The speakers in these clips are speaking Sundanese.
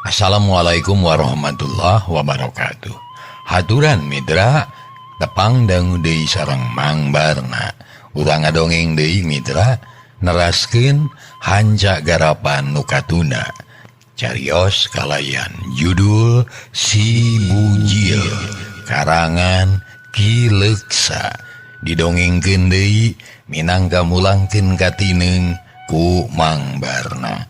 Assalamualaikum warahmatullahi wabarakatuh. Haturan mitra tepang dangu deui sareng Mang Barna. Urang ngadongeng deui mitra neraskeun hanca garapan nu katunda. Carios kalayan judul Si Bujil karangan Ki Leuksa. Didongengkeun deui minangka mulangkeun katineung ku Mang Barna.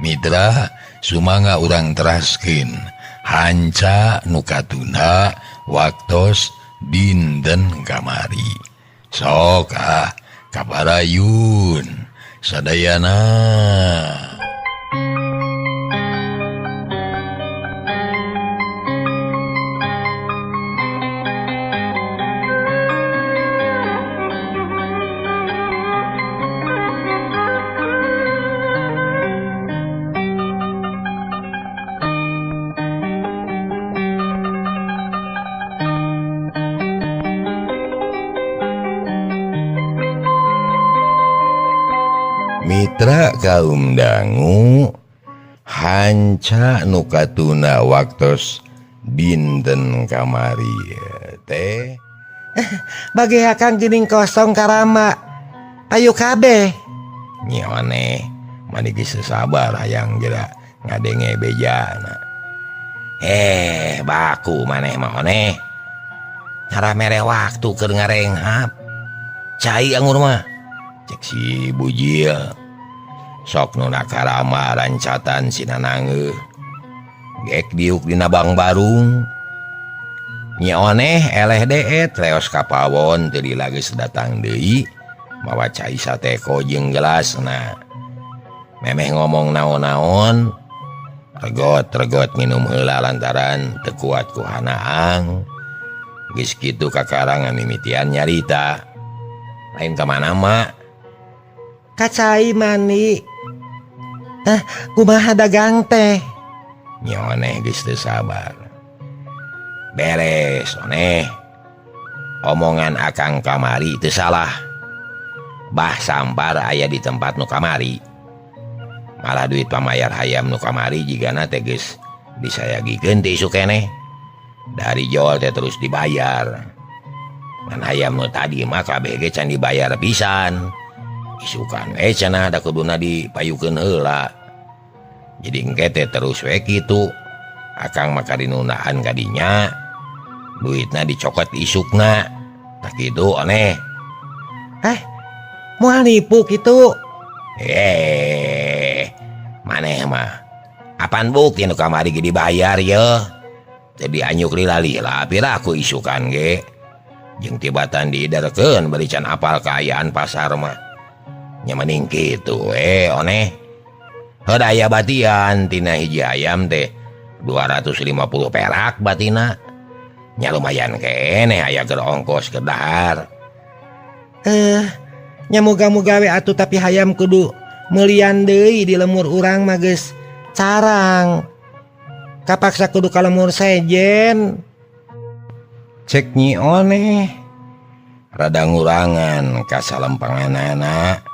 Mitra sumangga urang teraskeun hanca nu katunda waktos dinten kamari. Sok ah kabarayun sadayana. Mitra kaum dangu hanca nu katuna waktos dinten kamari teh bagi akang geuning kosong karama ayo kabeh nyi oneh mani geus sabar hayang geura ngadenge bejana. Baku maneh mah oneh cara mere waktu keur ngarenghap cai angur mah cek si Bujil. Sok nu nakarama rancatan sinanangeuh gek diuk dina bang barung. Nyi oneh eleh deet leos ka pawon teu lila geus datang deui mawa cai sateko jeung gelasna. Memeh ngomong naon-naon regot-regot minum heula lantaran teu kuat ku hanaang. Geus kitu kakarangan mimitian nyarita. Lain ka mana mak? Kacai mani. Kumaha dagang teh? Nyi oneh geus teu sabar. Beres oneh. Omongan akang kamari teu salah. Bah sampar aya di tempat nu kamari. Malah duit pamayar hayam nu kamari jigana teh geus disayagikeun teh isuk keneh. Dari jol teh terus dibayar. Ngan hayam nu tadi mah kabeh ge can dibayar pisan. Isukan we cenah da kuduna dipayukeun heula. Jadi engke teh terus we kitu. Akang mah karinunaan ka dinya, duitna dicokot isukna. Tah kitu oneh. Moal nipu kitu. Maneh mah apan bukti nu kamari ge dibayar ye. Teu dianyuk lila-lila pira aku isukan ge. Jeung tibatan diiderkeun bari can apal kaayaan pasar mah. Nya mending kitu we oneh. Heuh aya batian tina hiji ayam teh 250 perak batina. Nya lumayan keneh aya keur ongkos keur dahar. Nya muga-muga we atuh tapi hayam kudu meulian deui di lemur urang mah geus carang. Kapaksa kudu ka lemur sejen. Cek nyi oneh rada ngurangan ka salempanganana.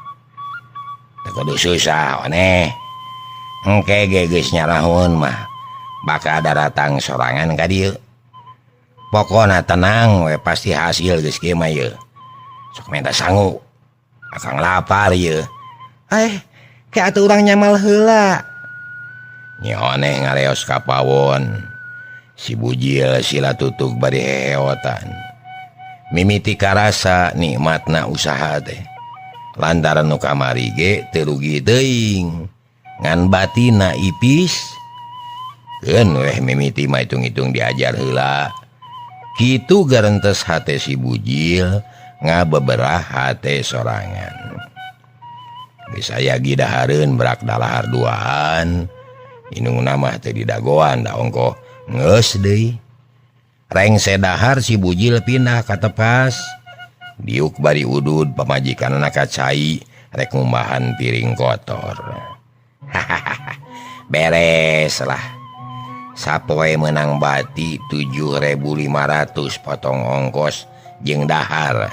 Kudu susah oneh. Engke ge geus nyarahun mah bakal daratang sorangan ka dieu. Pokona tenang we pasti hasil geus kieu mah ye. Sok minta sangu. Akang lapar ye. Ke atuh urang nyamal heula. Nyi oneh ngaleos ka pawon. Si Bujil sila tutug bari heheotan. Mimiti karasa nikmatna usaha teh. Lantaran nu kamari ge teu rugi teuing. Ngan batina ipis. Keun weh mimiti mah hitung-hitung diajar heula. Kitu garentes hate si Bujil ngabeberah hate sorangan. Geus aya gidahareun brak dalahar duaan. Inungna mah teu didagoan da ongkoh geus deui. Rengse dahar si Bujil pindah ka tepas. Diuk bari udud pamajikanna ka cai rek ngumbahan piring kotor. Hahaha. Beres lah. Sapoe menang bati 7.500 potong ongkos jeung dahar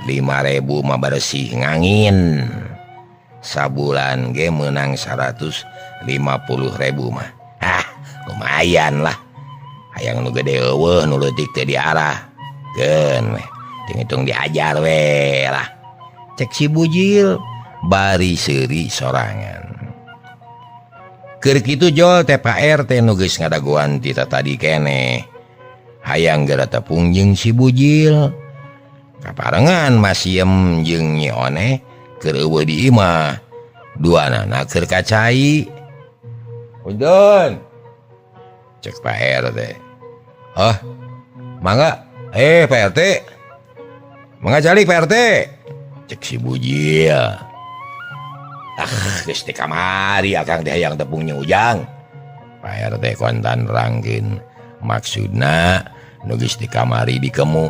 5.000 mah bersih ngangin. Sabulan ge menang 150.000 mah. Ah, Lumayan lah. Hayang nu gede eueuh nu leutik teh diarah. Keun weh, hitung diajar we lah. Cek si Bujil bari seuri sorangan. Keur kitu jol teh Pak RT nu geus ngadagoan ti tadi keneh. Hayang geura tepung jeung si Bujil. Kaparengan Masiem jeung Nyi Oneh keur eueuh di imah. Duanana keur ka cai. Punten. Cek Pak RT. Oh, mangga. Pak RT. Mangga calik Pak RT. Cek si Bujil. Ah, geus teh kamari akang teh hayang tepung jeung Ujang. Pak RT kontan rangkeun. Maksudna nu geus di kamari dikemu.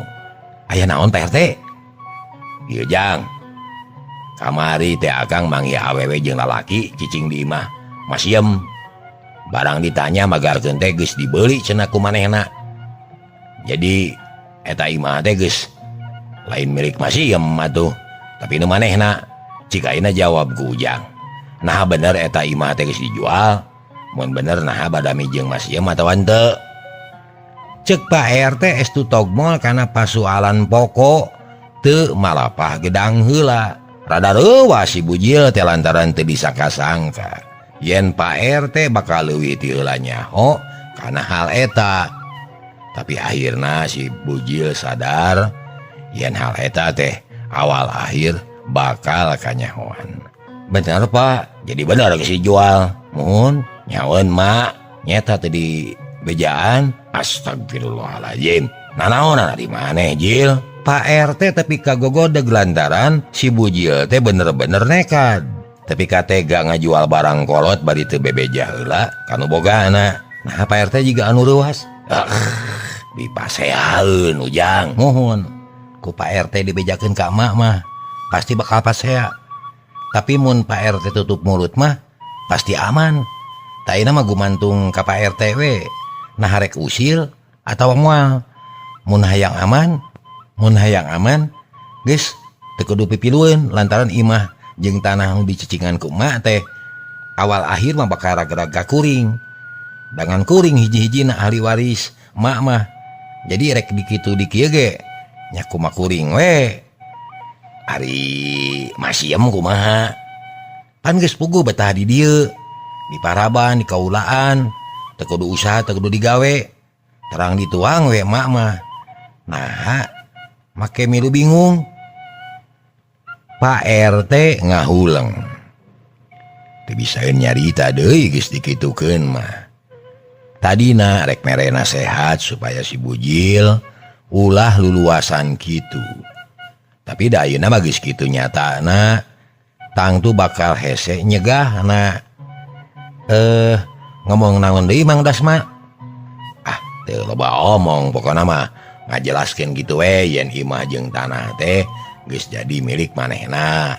Aya naon Pak RT? Ieu Jang. Kamari teh akang manggih awewe jeung lalaki cicing di imah. Masiem. Barang ditanya magarkeun teh geus dibeuli cenah ku manehna. Jadi eta imah teh geus lain milik Masiem atuh, tapi nu manehna. Cik ayeuna jawab ku Ujang. Nah bener eta imah teh geus dijual. Mun bener naha badami jeung Masiem atawa henteu. Cek Pak RT estu togmol kana pasualan pokok teu malapah gedang heula. Rada reuwas si Bujil teh lantaran teu bisa kasangka yen Pak RT bakal leuwih ti heula nyaho kana hal eta. Tapi akhirna si Bujil sadar yen hal eta teh awal akhir bakal kanyahoan. Bener Pak, jadi bener geus dijual. Muhun nyaweun mak nyeta teh di bejaan. Astagfirullahaladzim. Nanaonan di maneh Jil? Pak RT tapi kagogodeg lantaran si Bujil teh bener-bener nekat. Tapi katega ngajual barang kolot bari teu bebeja heula kanu bogana. Nah Pak RT juga anu reuas. Dipaseaeun Ujang. Muhun ku Pak RT dibejakeun ka emak mah pasti bakal pasea. Tapi mun Pak RT tutup mulut mah pasti aman. Taina mah gumantung ka Pak RT we. Nah rek usil atawa moal. Mun hayang aman geus teu kudu pipilueun lantaran imah jeung tanah nu dicicingan ku emak teh awal akhir mah bakal raga-raga kuring. Dangan kuring hiji-hijina ahli waris emak mah. Jadi rek dikitu dikieu ge nya kumaha kuring we. Ari Masiem kumaha? Pan geus puguh betah di dieu, di paraban, di kaulaan, teu kudu usaha, teu kudu digawe. Terang dituang we emak mah. Nah, make milu bingung. Pak RT ngahuleng. Teu bisaeun nyarita deui geus dikitukeun mah. Tadina rek mere nasehat supaya si Bujil ulah luluasan kitu. Tapi da ayeuna mah geus kitu nyatana tangtu bakal hese nyegahna. Ngomong naon deui Mang Dasma? Ah, teu loba omong pokona mah ngajelaskeun kitu we yen imah jeung tanah teh geus jadi milik manehna.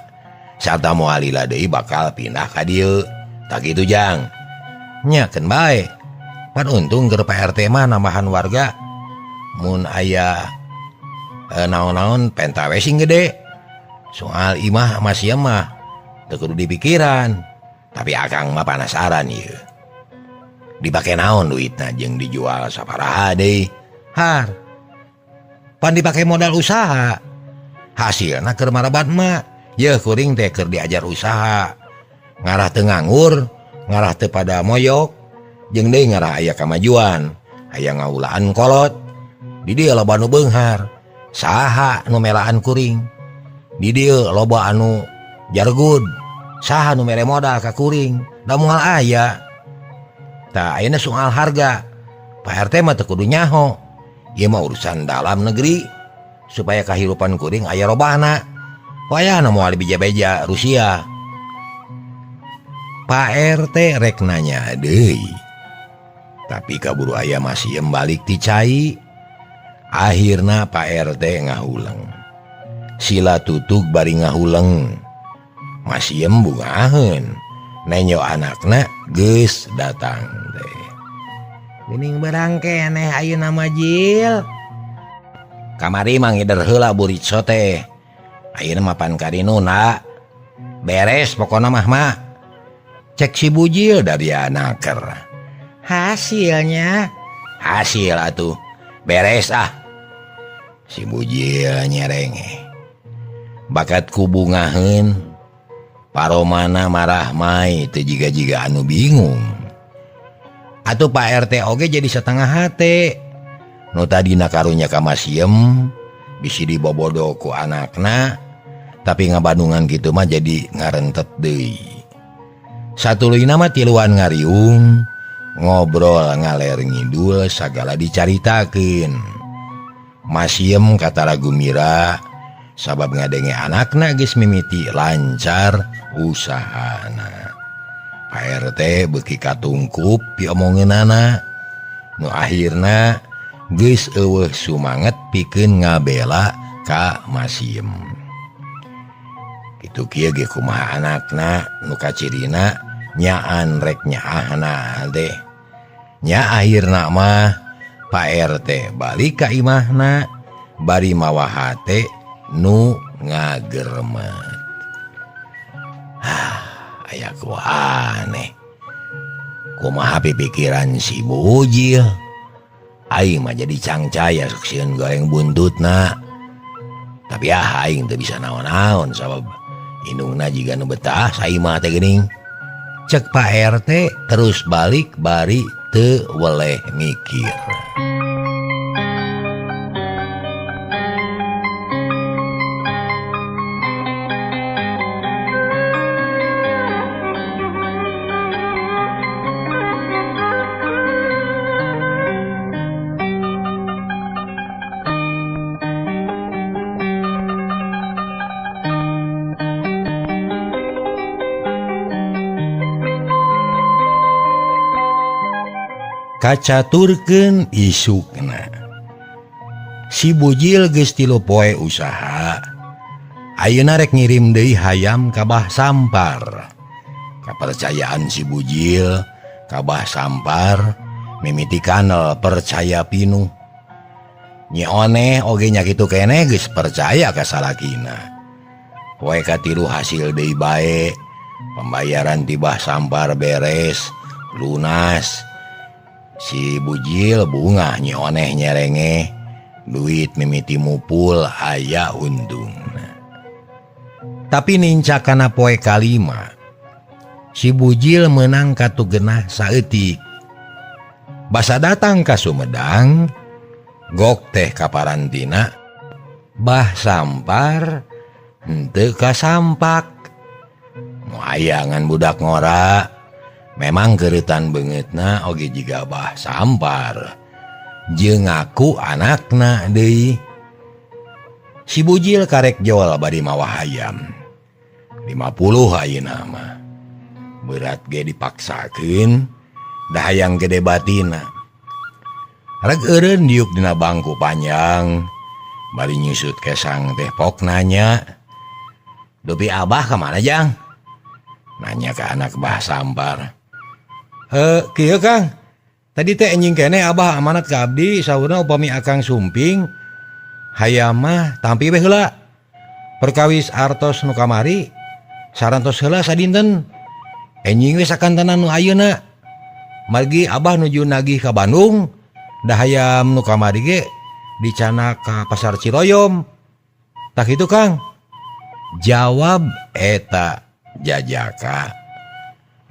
Sarta moal lila deui bakal pindah ka dieu. Tah kitu Jang. Nya keun bae. Pan untung keur Pak RT mah nambahan warga mun aya naon-naon penta we sing gede. Soal imah masih mah teu kudu dipikiran. Tapi akang mah panasaran ieu. Dipake naon duitna jeung dijual saparaha deui. Har. Pan dipake modal usaha. Hasilna keur maraban mah. Yeuh kuring teh keur diajar usaha. Ngarah teu nganggur, ngarah teu pada moyok, jeung deui ngarah aya kamajuan, aya ngaulaan kolot. Di dieu loba nu beunghar. Saha nu melaan kuring? Di dieu loba anu jargud. Saha nu mere modal ka kuring? Da moal aya. Tah ayeuna soal harga. Pak RT mah teu kudu nyaho. Ieu mah urusan dalam negeri supaya kahirupan kuring aya robahna. Wayahna moal beja-beja Rusia. Pak RT rek nanya deui. Tapi kaburu aya masih balik ti cai. Akhirna Pak RT ngahuleng. Sila tutug bari ngahuleng. Masih bungaheun. Nenyo anakna geus datang teh. Geuning barang keneh ayeuna mah Jil. Kamari mangider heula buritso teh. Ayeuna mah pan karinuna. Beres pokona mah mah. Cek si Bujil dari anaker. Hasilnya hasil atuh beres ah. Si Bujil nyerenge bakat kubungaheun paromana marah mai teu jiga-jiga anu bingung. Atuh Pak RT oge jadi setengah hate. Nu tadina karunya ka Masiem bisi dibobodo ku anakna, tapi ngabandungan kitu mah jadi ngarentet deui. Satuluyna mah tiluan ngariung, ngobrol ngaler ngidul sagala dicaritakeun. Masiem katara gumira sabab ngadenge anakna geus mimiti lancar usahana. Pak RT beuki katungkup piomongeunana, nu akhirna geus eueuh sumanget pikeun ngabela ka Masiem. Kitu kieu ge kumaha anakna nu kacirina nyaan rek nyaahna teh. Nya akhirna mah Pak RT balik ka imahna bari mawa hate nu ngagermet. Aya ku aneh. Kumaha pipikiran si Bujil. Aing mah jadi cangcaya sok sieun goreng buntutna. Tapi ah aing teu bisa naon-naon sabab indungna jiga nu betah saimah teh geuning. Cek Pak RT terus balik bari teu weleh mikir. Kacaturkeun isukna. Si Bujil geus 3 poe usaha. Ayeuna rek ngirim deui hayam ka Bah Sampar. Kapercayaan si Bujil ka Bah Sampar mimiti kanel percaya pinuh. Nyi Oneh oge nya kitu keneh geus percaya ka salakina. Poe katilu hasil deui bae, pembayaran ti Bah Sampar beres, lunas. Si Bujil bungah Nyi Oneh nyerenge duit mimiti mupul aya untungna. Tapi nincak kana poe kalima si Bujil menang katugenah saeutik. Basa datang ka Sumedang gok teh kaparantina Bah Sampar henteu kasampak. Nu aya ngan budak ngora. Memang keretan beungeutna oge jiga Bah Sampar jeung ngaku anakna deui. Si Bujil karek jol bari mawa hayam 50 ayeuna mah. Berat ge dipaksakeun da hayang gede batina. Rek eureun diuk dina bangku panjang bari nyusut kesang teh pok nanya, "Dupi abah ka mana jang?" Nanya ke anak Bah Sampar. Kieu Kang, tadi teh enjing keneh abah amanat ka abdi saurna upami akang sumping hayam mah tampi we heula. Perkawis artos nu kamari sarantos heula sadinten. Enjing we sakantenan nu ayeuna. Margi abah nuju nagih ka Bandung, da hayam nu kamari ge dicana ka pasar Ciroyom. Tah kitu Kang. Jawab eta jajaka.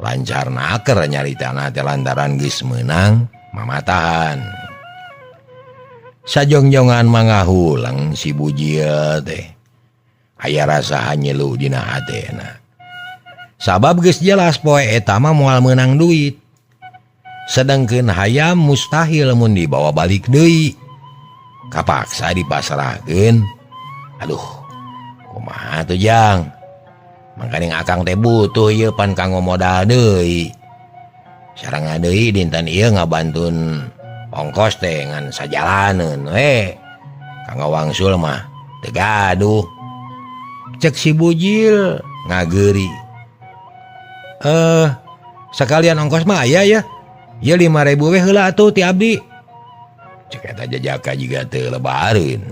Lancar naker nyaritana teh lantaran geus meunang mamatahan. Sajongjongan mangahulang si Bujil teh. Aya rasa hanyelu dina hatena. Sabab geus jelas poe eta mah moal meunang duit. Sedengkeun hayam mustahil mun dibawa balik deui. Kapaksa dipasrahkeun. Aduh, kumaha tuh jang? Mangkaning akang teh butuh ieu pan kanggo modal deui. Sareng deui dinten ieu ngabantun ongkos teh ngan sajalaneun we. Kanggo wangsul mah teu gaduh. Cek si Bujil ngageuri. Sekalian ongkos mah aya ya. Ieu 5.000 we heula atuh ti abdi. Cek eta jajaka jiga teu lebareun.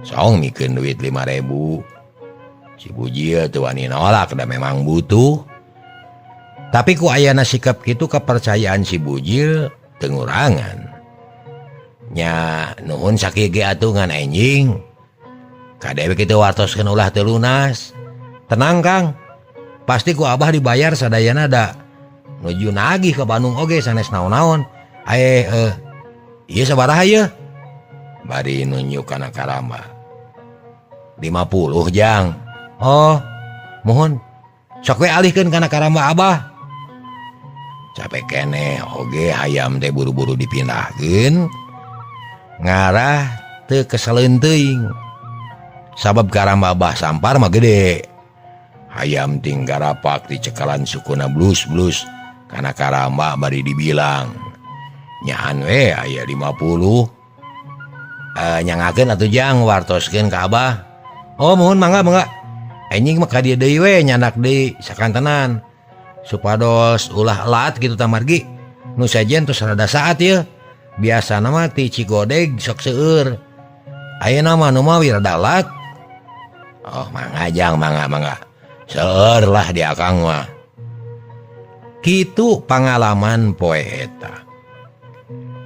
Song mikeun duit 5.000. Si Bujil teu wani nolak da memang butuh. Tapi ku ayana sikap kitu kepercayaan si Bujil tengurangan. Nya nuhun sakieu ge atuh ngan enjing. Kadewe kitu wartoskeun ulah teu lunas. Tenang Kang. Pasti ku Abah dibayar sadayana da nuju nagih ke Bandung oge sanes naon-naon. Ae ieu sabaraha ieu? Bari nunjuk kana karamba. 50 jang. Oh, mohon. Sok we alihkeun kana karamba Abah. Capek keneh oge hayam teh buru-buru dipindahkeun. Ngarah teu keseleun teuing. Sabab karamba Abah Sampar mah gede. Hayam ting garapak dicekalan sukuna blus-blus kana karamba bari dibilang. Nyahan we aya 50. Nyangakeun atuh jang wartoskeun ka Abah. Oh mohon mangga mangga. Enjing mah ka dieu deui we nyandak deui sakantenan. Supados ulah lat gitu tamargi. Nu sejen tos rada saat ieu. Biasana mah ti Cigodeg sok seueur. Ayeuna mah nu mawi rada lat. Oh mangga jang mangga mangga. Seueur lah di akang mah. Kitu pangalaman poe eta.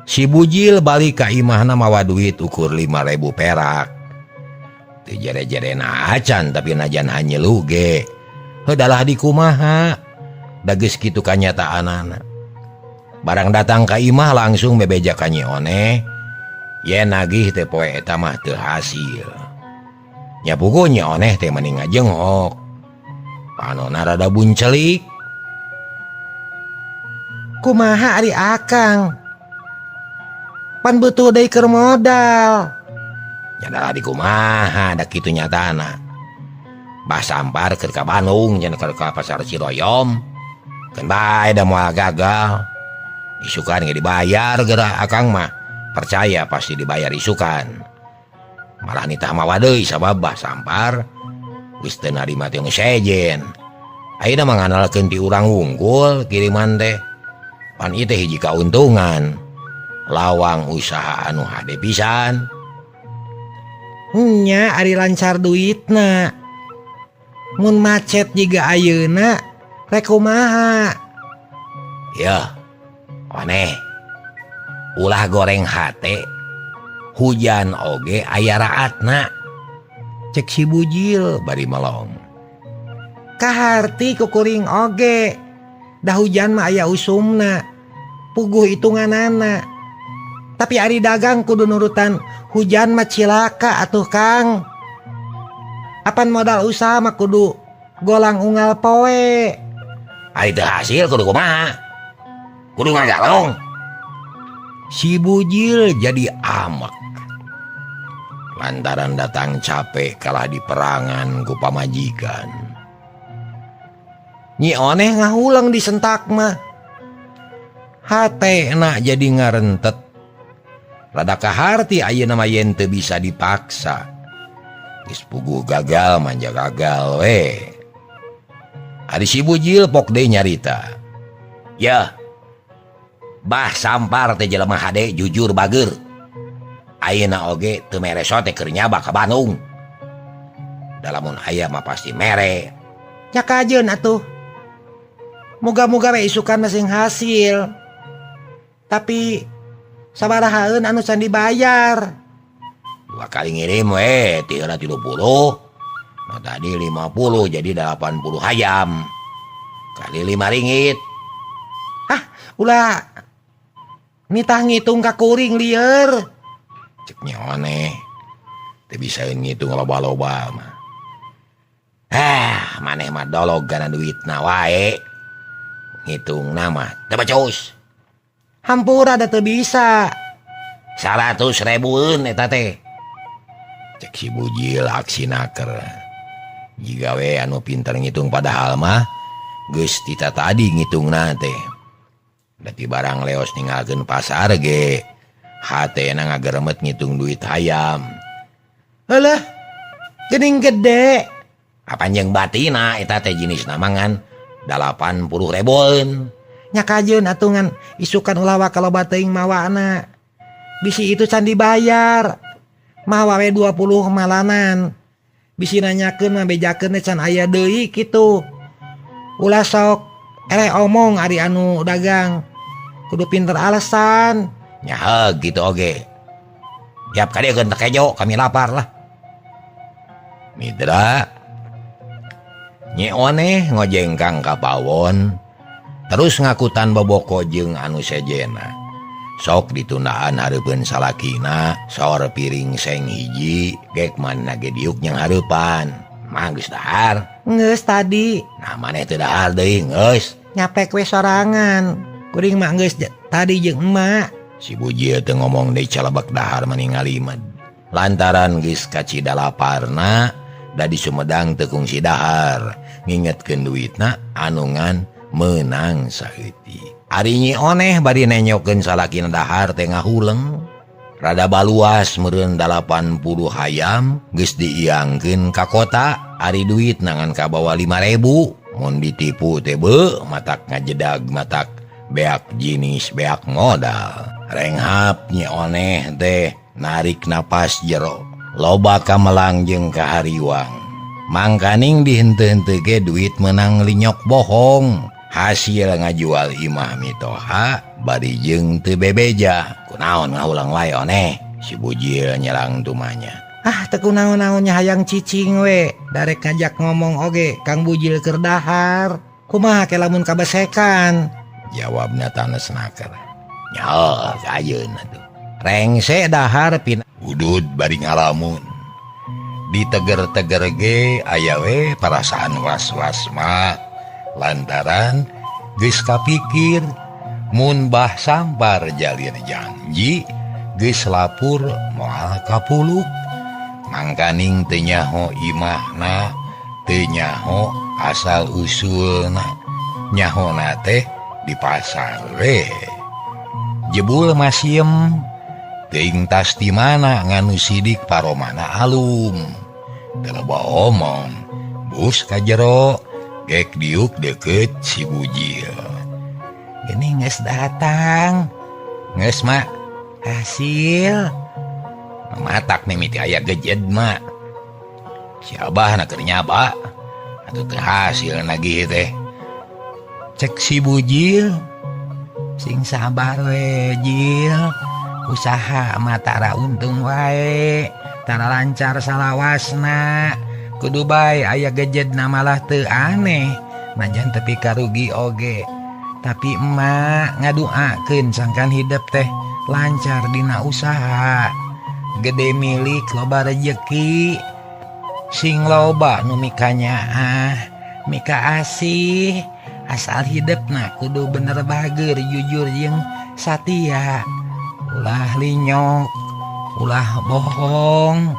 Si Bujil balik ka imahna mawa duit ukur 5.000 perak. Teu jere-jerena acan tapi najan hanyelu ge. Heudalah dikumaha. Da geus kitu kanyataanana. Barang datang ka imah langsung bebeja ka Nyi Oneh. Yen nagih teh poe eta mah teu hasil. Nya puguh Nyi Oneh teh mending ngajenghok. Panona rada buncelik. Kumaha ari akang? Pan butuh deui keur modal. Nya da dikumaha da kitu nyatana. Bah Sampar keur ka Bandung cenah keur ka pasar Ciroyom. Keun bae da moal gagal. Isukan ge dibayar geura akang mah. Percaya pasti dibayar isukan. Malah nitah mawa deui sabab Bah Sampar geus teu narima teh nu sejen. Ayeuna mah ngandalkeun ti urang wungkul kiriman teh. Pan ieu teh hiji kauntungan. Lawang usaha anu hade pisan. Nya ari lancar duitna. Mun macet jiga ayeuna rek kumaha? Yeuh, oneh. Ulah goreng hate. Hujan oge aya raatna. Cek si Bujil bari melong. Kaharti kukuring oge. Da hujan mah aya usumna. Puguh hitunganana. Tapi ari dagang kudu nurutan hujan mah cilaka atuh Kang. Apan modal usaha mah kudu golang unggal poe. Ari teu hasil kudu kumaha? Kudu ngagalong. Si Bujil jadi amek. Lantaran datang capek kalah di perangan ku pamajikan. Nyi Oneh ngahulang disentak mah. Hate enak jadi ngarentet. Rada kaharti ayeuna mah yen teu bisa dipaksa. Geus puguh gagal manja gagal we. Ari si Bujil pok deui nyarita. Yeuh. Bah Sampar teh jelema hade jujur bager. Ayeuna oge teu mere sote keur nyaba ka Bandung. Da lamun aya mah pasti mere. Nya kajeun atuh. Moga-moga we isukan mah sing hasil. Tapi sabarahaeun anu can dibayar? Dua kali ngirim we, ti heula 30. Nu tadi 50 jadi 80 hayam. Kali 5 ringgit. Ah, ulah nitah ngitung ka kuring lieur. Cek Nyi Oneh. Teu bisa ngitung loba-loba mah. Ah, maneh mah dolog kana duitna wae. Ngitungna mah teu becus. Hampura da teu bisa. 100 ribueun eta teh. Cek si Bujil aksi naker. Jiga we anu pinter ngitung padahal mah geus tita tadi ngitungna teh. Da ti barang leos ninggalkeun pasar ge hatena ngageremet ngitung duit hayam. Heulah, geuning gede. Apan jeung batina eta teh jenisna mangan 80 ribueun. Nya kajeun atungan isukan ulah wa kaloba teuing mawana. Bisi itu can dibayar. Mawa we 20 malanan. Bisi nanyakeun mah bejakeun can aya deui kitu. Ulah sok Eleh omong ari anu dagang. Kudu pinter alasan. Nya gitu oge. Tiap kali teu kejo kami lapar lah. Mitra Nyi Oneh ngojengkang ka pawon terus ngakutan boboko jeung anu sejena. Sok ditundaan hareupeun salakina saur piring seng hiji gek mana ge diuk jeung hareupan. Mah geus dahar. Geus tadi. Nah maneh teu dahar deui geus. Nyapek we sorangan. Kuring mah geus tadi jeung emak. Si Bujil teu ngomong deui calebek dahar mani ngalimed. Lantaran geus kacida laparna da di Sumedang teu kungsi dahar ngingetkeun duitna anu ngan meunang saeutik. Ari Nyi Oneh bari nenyokeun salakina dahar teh ngahuleng. Rada baluas meureun 80 hayam geus diiangkeun ka kota. Ari duit nangan kabawa 5.000 mun ditipu teh beuh matak ngajedag matak beak jinis beak modal. Renghap Nyi Oneh teh narik napas jero. Loba kamelang jeung kahariwang. Mangkaning dihenteu-henteu ge duit menang linyok bohong. Hasil ngajual imah mitoha bari jeung teu bebeja. Kunaon ngahulang wae Oneh? Si Bujil nyerang tumanya. Ah teu kunaon-naonnya hayang cicing we. Darek ngajak ngomong oge Kang Bujil keur dahar. Kumaha ke lamun kabesekan? Jawabna tanes naker. Nya ayeuna tuh. Rengse dahar pin udud bari ngalamun. Diteger-teger ge aya we perasaan was-was mah. Lantaran geus kapikir mun bah sampar jalir janji geus lapur moal kapuluk. Mangkaning teu nyaho imahna, teu nyaho asal usulna, nyahona teh di pasar we. Jebul masiem teuing tas di mana nganu sidik paromana alum. Teu loba omong, bus ka jero gek diuk deket si Bujil. Ini geus datang. Geus mak. Hasil. Matak mimiti aya gejed mak. Si abah na keur nyaba. Atuh teu hasil nagih teh. Cek si Bujil. Sing sabar we Jil. Usaha mah tara untung wae. Tara lancar salawasna. Kudu bae aya gejedna malah teu aneh. Najan tepi karugi oge. Tapi emak ngaduakeun sangkan hidep teh lancar dina usaha. Gede milik loba rejeki. Sing loba nu mikanyaah, mika asih. Asal hidepna kudu bener bager, jujur jeung satia. Ulah linyok, ulah bohong.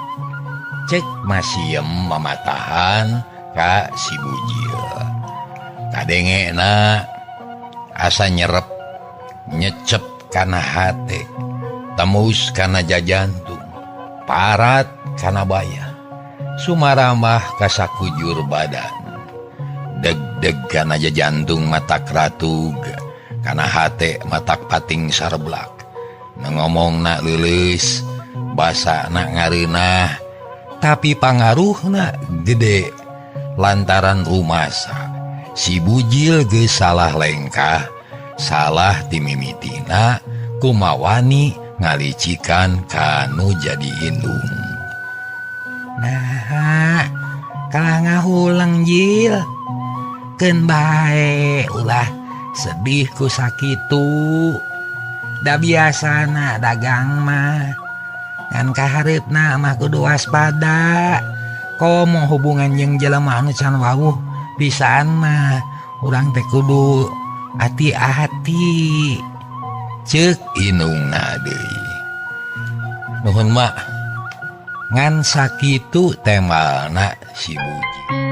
Cek masiem mamatahan ka si Bujil. Kadengena asa nyerep nyecep kana hate, temus kana jajantung, parat kana baya, sumaramah kasakujur badan. Deg-deg kana jajantung matak ratug, kana hate matak pating sarblak. Ngomongna leuleus, basana ngareunah, tapi pangaruhna gede lantaran rumasa. Si Bujil geus salah lengkah, salah timimitina kumawani ngalicikan kanu jadi indung. Nah, kalah ngahuleng Jil. Keun bae ulah sedih ku sakitu. Da biasana dagang mah. Ngan kahareupna mah kudu waspada. Komo hubungan jeung jelema anu can wawuh pisaan mah urang teh kudu hati-hati. Ceuk inungna deui. Nuhun mak. Ngan sakitu temalna si Bujil.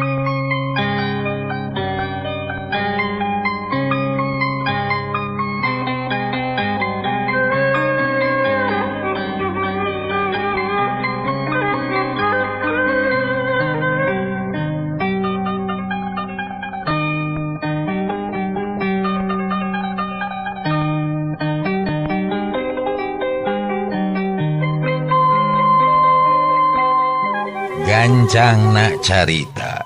Gancang nak carita.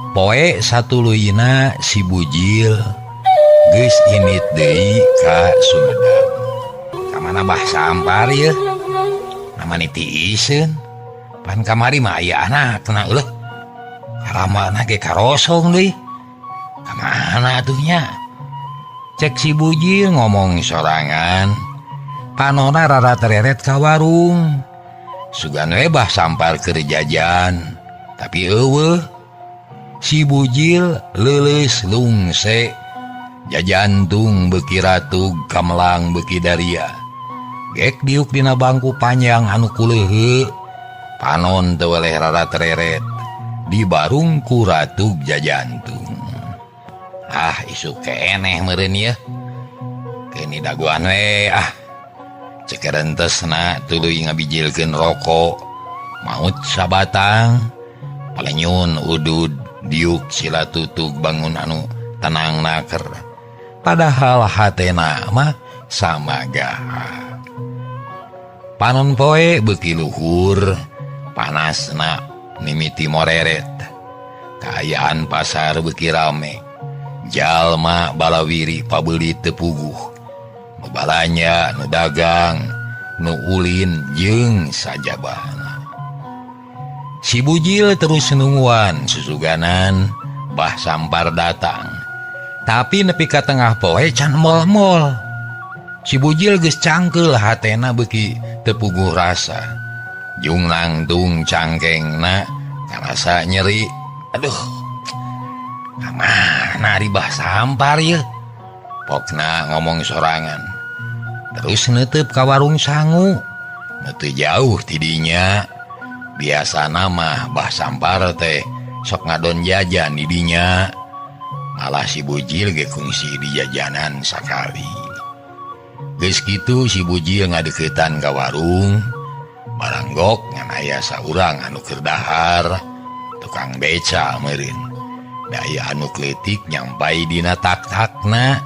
Poe satuluyna si Bujil geus init deui ka Sumedang. Ka mana Bah Sampar yeuh? Namani tiiseun. Pan kamari mah aya anakna eueuh. Karamana ge karosong deui. Ka mana atuh nya? Cek si Bujil ngomong sorangan. Panona rara tereret ka warung. Sugan we Bah Sampar keur jajan, tapi eueuh. Si Bujil leuleus lungse, jajantung beuki ratug kamelang beuki daria. Gek diuk dina bangku panjang anu kuleuheu, panon teu weleh rara tereret, di barung ku ratug jajantung. Ah, isuk keneh meureun yeuh. Keuni dagoan we ah. Cek rentesna tuluy ngabijilkeun rokok, maut sabatang, palenyun udud. Diuk sila tutug bangun anu tenang naker. Padahal hatena mah sama gaha. Panon poe beuki luhur, panasna mimiti moreret. Kaayaan pasar beuki rame. Jalma balawiri pabeuli teu puguh. Nu balanja, nu dagang, nu ulin jeung sajabana. Si Bujil terus nungguan susuganan Bah Sampar datang. Tapi nepi ka tengah poe can mol-mol. Si Bujil geus cangkeul hatena beuki teu puguh rasa. Jung nangtung cangkengna karasa nyeri. Aduh. Ka mana ari Bah Sampar yeuh? Pokna ngomong sorangan. Terus neuteub ka warung sangu. Nu teu jauh ti dinya. Biasa nama Bah Sampar teh sok ngadon jajan di dinya. Malah si Bujil ge kungsi di jajanan sakali. Geus kitu si Bujil ngadeuketan ka warung, baranggok ngan aya saurang anu keur dahar, tukang beca meureun. Da aya anu kleutik nyampai dina tak-takna.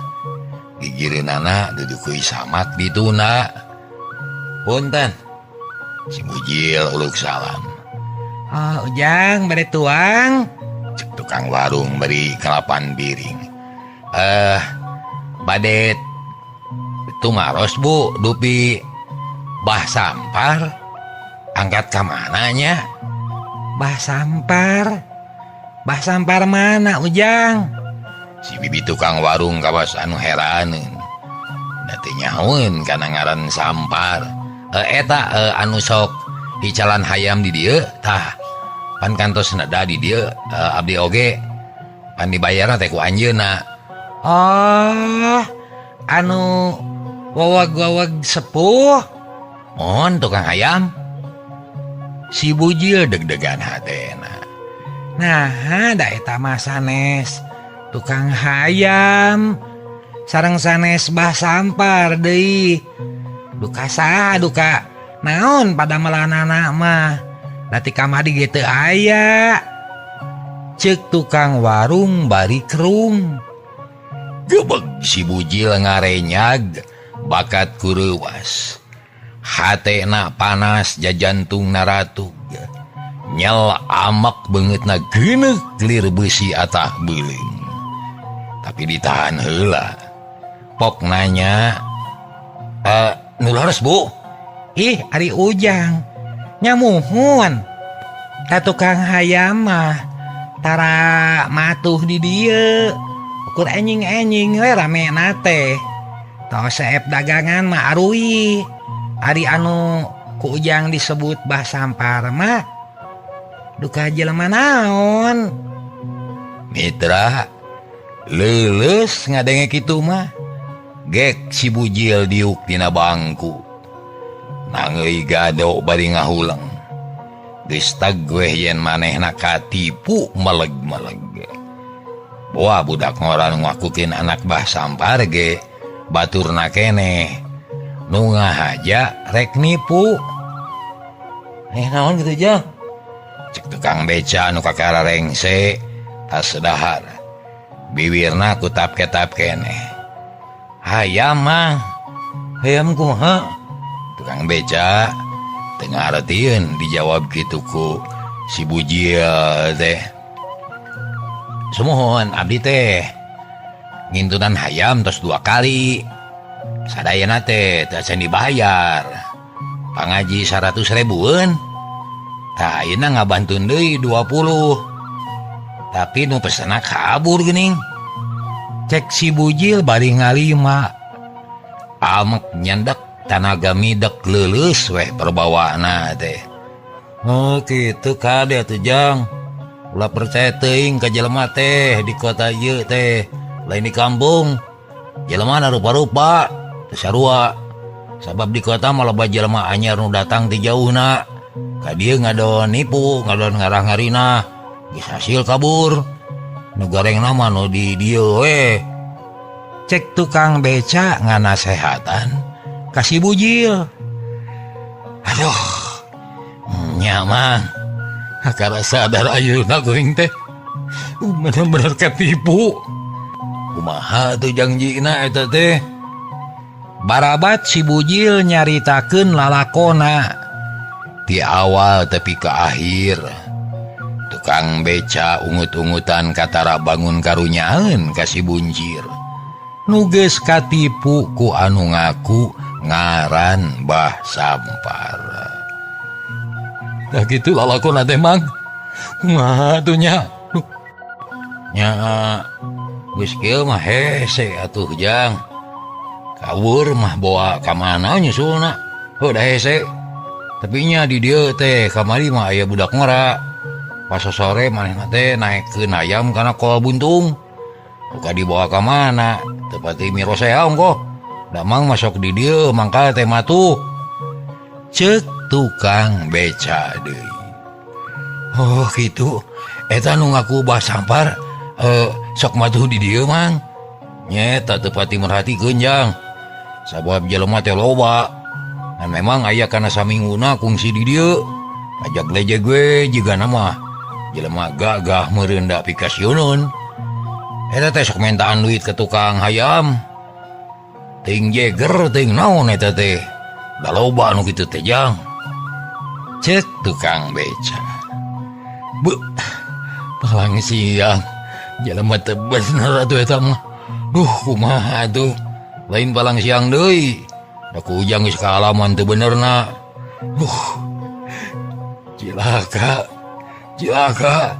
Gigireunana dudukeuy samak dituna. Punten. Si Bujil uluk salam. Oh, Ujang bade tuang. Cek tukang warung beri kalapan piring. Bade tumaros Bu, dupi Bah Sampar. Angkat ka mana nya? Bah Sampar. Bah Sampar mana Ujang? Si bibi tukang warung kawas anu heraneun. Da teu nyahoeun kana ngaran Sampar. Eta anu sok hicalan hayam di dieu tah pan kantos neda di dieu abdi oge pan dibayarna teh ku anjeunna. Oh, anu wawag-wawag sepuh. Mohon tukang hayam. Si Bujil deg-degan hatena. Nah, da eta mah sanes tukang hayam sareng sanes Bah Sampar deui. Duka saha duka naon pada melanana mah dati kamari ge teu aya. Ceuk tukang warung bari kerung. Gebeg si Bujil ngarenyag bakat kureuwas. Hatena panas jajantung naratug. Nyel amak beungeutna geuneuk lir beusi atah beuleung. Tapi ditahan heula. Pok nanya, nu leres Bu? Ih, ari Ujang nyamuhun. Ka tukang hayam mah tara matuh di dieu. Ukur enjing-enjing we ramena teh. Tos seep dagangan mah aruih. Ari anu ku Ujang disebut Bah Sampar mah duka jelema naon? Mitra leuleus ngadenge kitu mah. Gek si Bujil diuk dina bangku. Nangeui gado bari ngahuleng. Geus tag weh yen manehna katipu meleg-meleg. Boa budak ngora nu ngakukeun anak Bah Sampar ge baturna keneh. Nu ngahaja rek nipu. Naon kitu jang? Cek tukang beca nu kakara rengse tas dahar. Biwirna kutap-ketap keneh. Hayam mah. Hayam kumaha? Tukang beca teu ngartieun dijawab kitu ku si Bujil teh. Sumuhun abdi teh ngintunan hayam tos 2 kali. Sadayana teh teu acan dibayar. Pangaji 100 ribuan. Tah ayeuna ngabantun deui 20. Tapi nu pesena kabur geuning. Cek si Bujil bari ngalima. Amek nyendak tanaga midek leuleus weh perbawaana teh. Oh kitu kade atuh Jang. Ulah percaya teuing ka jelema teh di kota ieu teh, lain di kampung. Jelema na rupa-rupa, teu sarua. Sabab di kota mah loba jelema anyar nu datang ti jauhna. Ka dieu ngadon nipu, ngadon ngarah-ngarina, geus hasil kabur. Nu gorengna mah nu di dieu we. Cek tukang beca nganasehatan ka si Bujil. Aduh, nya mah kakara sadar ayeuna geuning teh. Bener-bener ketipu. Kumaha tuh jangjina eta teh? Barabat si Bujil nyaritakeun lalakona ti awal tepi ka akhir. Tukang beca ungut-ungutan katara bangun karunyaeun ka si Buncir. Nu geus katipu ku anu ngaku ngaran Bah Sampar. Dah gitu lalakona teh Mang. Kumaha atuh nya? Nya geus kieu mah hese atuh Jang. Kabur mah bawa ka mana nyusulna. Heuh da hese. Tapi nya di dieu teh kamari mah aya budak ngora. Pas sore manehna teh naekkeun hayam kana kol buntung. Buka dibawa ka mana? Teu pati mirosea ongkoh. Da Mang masuk di dieu mangkal teh matuh. Ceuk tukang beca deui. Oh kitu. Eta nu ngaku Bah Sampar sok matuh di dieu Mang. Nyeta teu pati merhatikeun Jang. Sabab jelema teh loba. Dan memang aya kana saminguna kungsi di dieu. Ajak lejeg we jigana mah jelema gagah meureun da pikasioneun. Eta teh sok mentaan duit ke tukang hayam. Ting jeger ting naon eta teh. Da loba nu kitu teh Jang. Cek tukang beca. Bu, palang siang. Jelema teu bener atuh eta mah. Duh kumaha atuh. Lain palang siang deui. Da ku Ujang geus kaalaman teu benerna. Duh. Cilaka. Cilaka.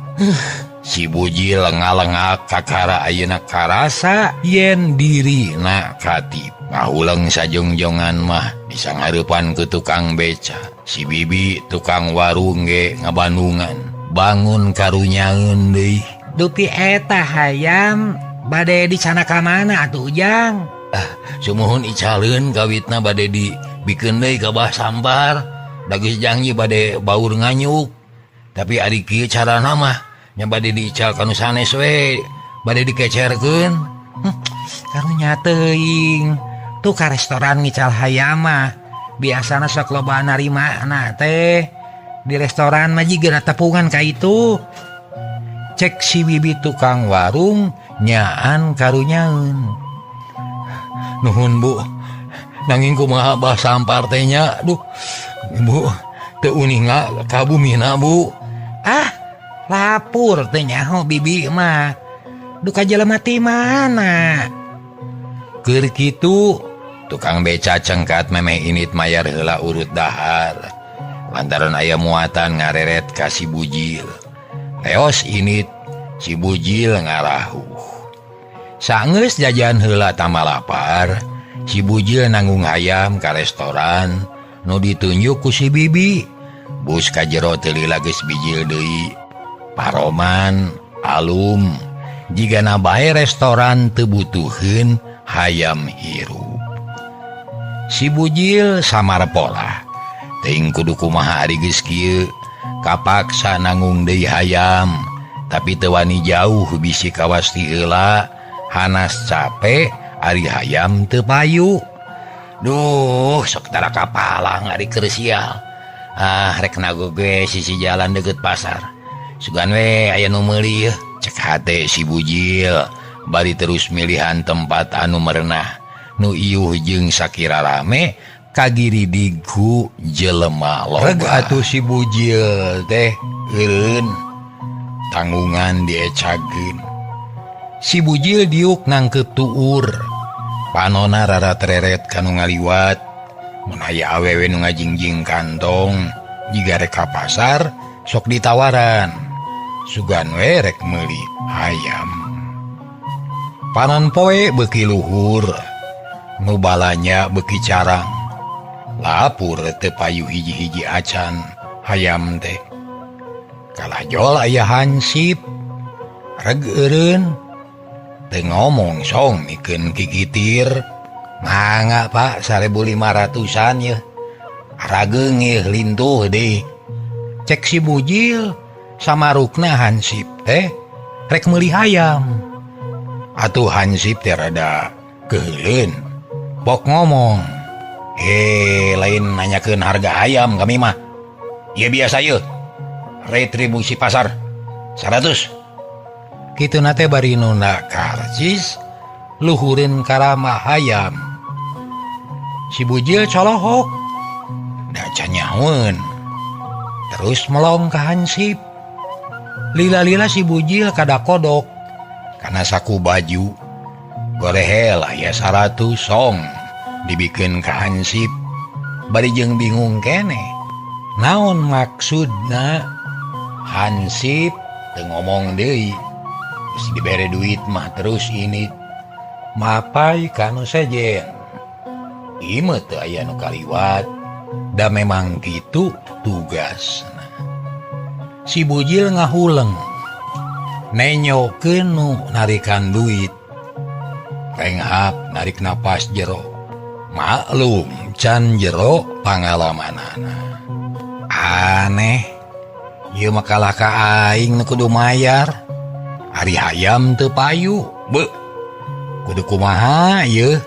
Si Bujil ngalengak kakara ayeuna karasa yen dirina katip. Ngahuleng sajongjongan mah disanghareupan ku tukang beca. Si Bibi tukang warung ge ngabandungan. Bangun karunyaeun deui. Dupi eta hayam bade dicana ka mana atuh Ujang? Ah, sumuhun icaleun kawitna bade dibikeun deui ka Bah Sampar. Da geus janji bade baur nganyuk. Tapi ari kieu carana mah nya bade diical ka nu sanes we, bade dikecerkeun. Karunya teuing. Tuh ka restoran ngical hayam mah biasana sok loba narima na teh. Di restoran mah jiga tepungan ka itu. Cek si Bibi tukang warung nyaan karunyaeun. Nuhun Bu, nanging kumaha Bah Sampar teh nya? Duh, Bu, teu uninga ka bumina Bu. Ah, lapur teh nyaho Bibi mah. Duka jelema ti mana? Keur kitu tukang beca cengkat memeh init mayar heula urut dahar. Lantaran aya muatan ngareret ka si Bujil. Leos init si Bujil ngarahuh. Sanggeus jajan heula tamalapar, si Bujil nanggung hayam ka restoran nu ditunjuk ku si Bibi. Bus ka jero teu lila geus bijil deui. Paroman alum jigana bae restoran teu butuheun hayam hirup. Si Bujil samar pola. Teuing kudu kumaha ari geus kieu, kapaksa nanggung deui hayam, tapi teu wani jauh bisi kawasti heula, hanas capek ari hayam teu payu. Duh, sok tara kapalang ari keur sial. Ah, rek nago ge sisi jalan deukeut pasar. Sugan we aya nu meuli yeuh, cek hate si Bujil bari terus milihan tempat anu merenah nu iuh jeung sakira rame kagiridig ku jelema loba. Reg atuh si Bujil teh eureun tanggungan diecageun. Si Bujil diuk nangkep tuur. Panona rara tereret kanu ngaliwat. Mun aya awewe nu ngajingjing kantong jiga rek ka pasar sok ditawaran. Sugan we rek meuli hayam. Panon poe beuki luhur, nu balanya beuki carang. Lapur teu payu hiji-hiji acan hayam teh. Kalajol aya hansip reg eureun teu ngomong song mikeun kikitir. Mangga Pak 1.500-an yeuh. Rageung yeuh lintuh deui. Cek si Bujil samarukna hansip teh rek meuli hayam. Atuh hansip teh rada keuheuleun. Bok ngomong, lain nanyakeun harga hayam kami mah. Ieu biasa yeuh. Retribusi pasar 100. Kituna teh bari nunda karcis luhureun karama hayam. Si Bujil colohok da canyahoeun. Terus melong ka hansip. Lila-lila si Bujil kada kodok kana saku baju. Gorehel aya 100 song dibikeun ka hansip. Bari jeung bingung keneh. Naon maksudna? Hansip teu ngomong deui. Geus dibere duit mah terus ini mapai kanu sejen. Ieu teu aya nu kaliwat. Da memang kitu tugasna. Si Bujil ngahuleng nenyokeun nu narikan duit. Renghap narik napas jero. Maklum can jero pangalamanana. Aneh, ieu mah kalah ka aing nu kudu mayar. Ari hayam teu payu. Beuh. Kudu kumaha ieu?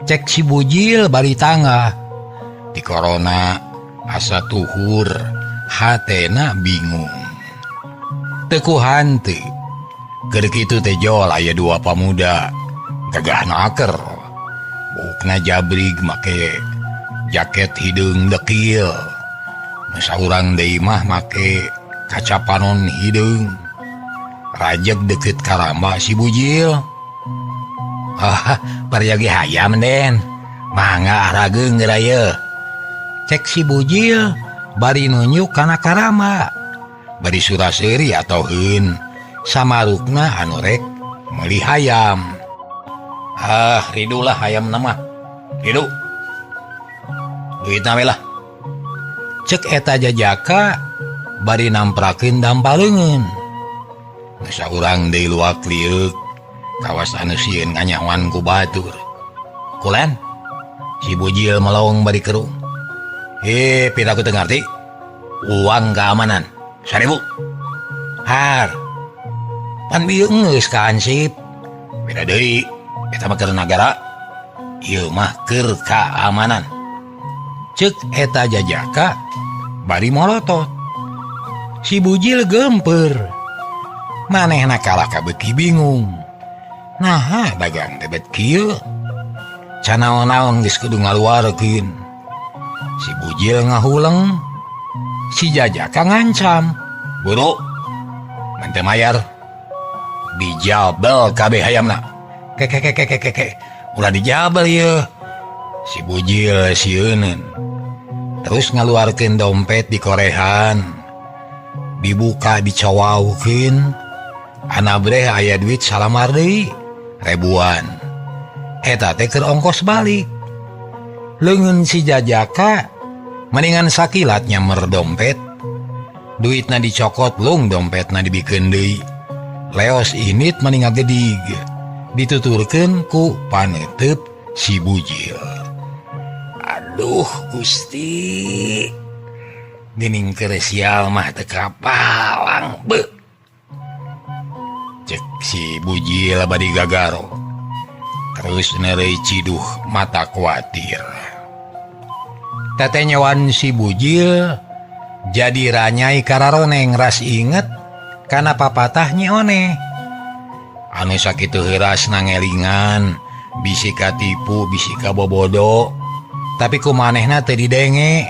Cek si Bujil bari tangah. Di korona asa tuhur, hatena bingung. Teu ku hanteu. Keur kitu teh jol aya dua pamuda gagah naker. Buukna jabrig make jaket hideung dekil. Nu saurang deui mah make kaca panon hideung. Rajeg deket karamba si Bujil. Ah, paryogi hayam den. Mangga rageung geura yeuh. Cek si Bujil bari nunjuk kana karama. Bari sura-seuri atoheun samarukna anu rek meuli hayam. Ah, ridulah hayam mah. Ridu. Duitna we lah. Cek eta jajaka bari namprakeun dampaleungeun. Nu saurang deui luak lieuk kawas anu sieun nganyahoan ku batur. Kulen si Bujil melong bari kerung. Piraku teu ngarti. Uang keamanan 1.000. Har. Pan bieu geus ka hansip. Beda deui. Eta mah keur nagara. Ieu mah keur kaamanan. Cek eta jajaka bari molotot. Si Bujil gemper. Manehna kalah ka beuki bingung. Naha dagang teh bet kieu. Canaon-naon geus kudu ngaluarkeun. Si Bujil ngahuleng. Si jajaka ngancam. Buru, mun teu mayar dijabel kabeh hayamna. Kekekekekeke, ulah dijabel ieu. Si Bujil sieuneun. Terus ngaluarkeun dompet di korehan. Dibuka dicawaukeun. Anabreh aya duit salamar deui ribuan. Eta teh keur ongkos balik. Leungeun si jajaka mendingan sakilat nyamer dompet. Duitna dicokot lung dompetna dibikeun deui. Leos init mending ngagedig. Dituturkeun ku panetep si Bujil. Aduh Gusti. Geuning keur sial mah teu kapalang beuh. Cek si Bujil bari gagaro. Terus neureuy ciduh mata kuatir. Tetenyoan si Bujil jadi ranyai kararoneng ras inget kana papatah Nyi Oneh. Anu sakitu heuras nangelingan, bisi katipu, bisi kabobodo, tapi ku manehna teu didenge.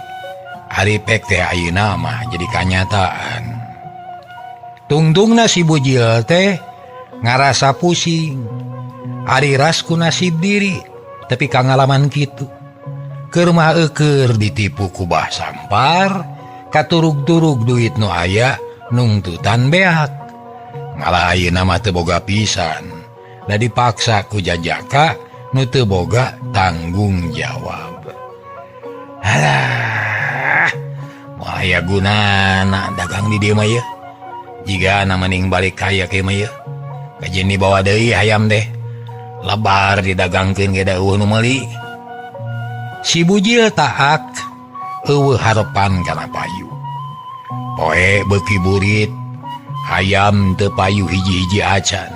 Ari pek teh ayeuna mah jadi kanyataan. Tungtungna si Bujil teh Ngarasa pusing. Ari ras ku nasib diri tapi kangalaman kitu. Keur mah eueur ditipu ku Bah Sampar, katurug-turug duit nu aya nungtutan beak. Malah ayeuna mah teu boga pisan. Da dipaksa ku jajaka nu teu boga tanggung jawab. Alah, moal aya gunana dagang di dieu mah yeuh. Jigana mending balik kaya ke mah yeuh. Kajeun dibawa deui hayam teh. Lebar didagangkeun ge da eueuh nu meuli. Si Bujil taak eueuh harepan kana payu. Poe beuki burit, hayam teu payu hiji-hiji acan.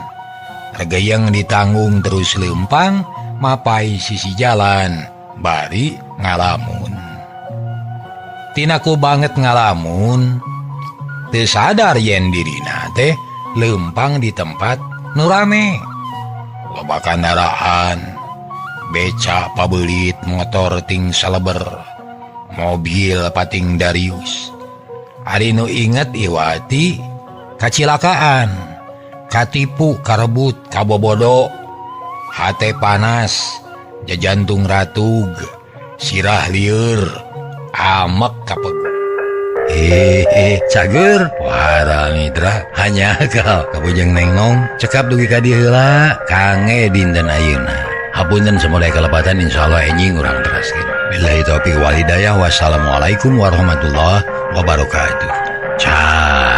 Regeyeng ditanggung terus leumpang mapai sisi jalan bari ngalamun. Tinaku banget ngalamun, teu sadar yen dirina teh leumpang di tempat nu rame. Loba kandaraan, beca pabelit motor ting saleber, mobil pating Darius. Ari nu inget Iwati kacilakaan, katipu, karebut, kabobodo, hate panas, jajantung ratug, sirah lieur, amek kapeg. Cager para mitra hanya akal kabujeng nengnong cekap dugi ka dieu heula kange dinten ayeuna. Hapunten samudaya kalepatan, insyaallah enjing urang teraskeun. Billahi taufiq wal hidayah, wassalamualaikum warahmatullahi wabarakatuh. Ciao.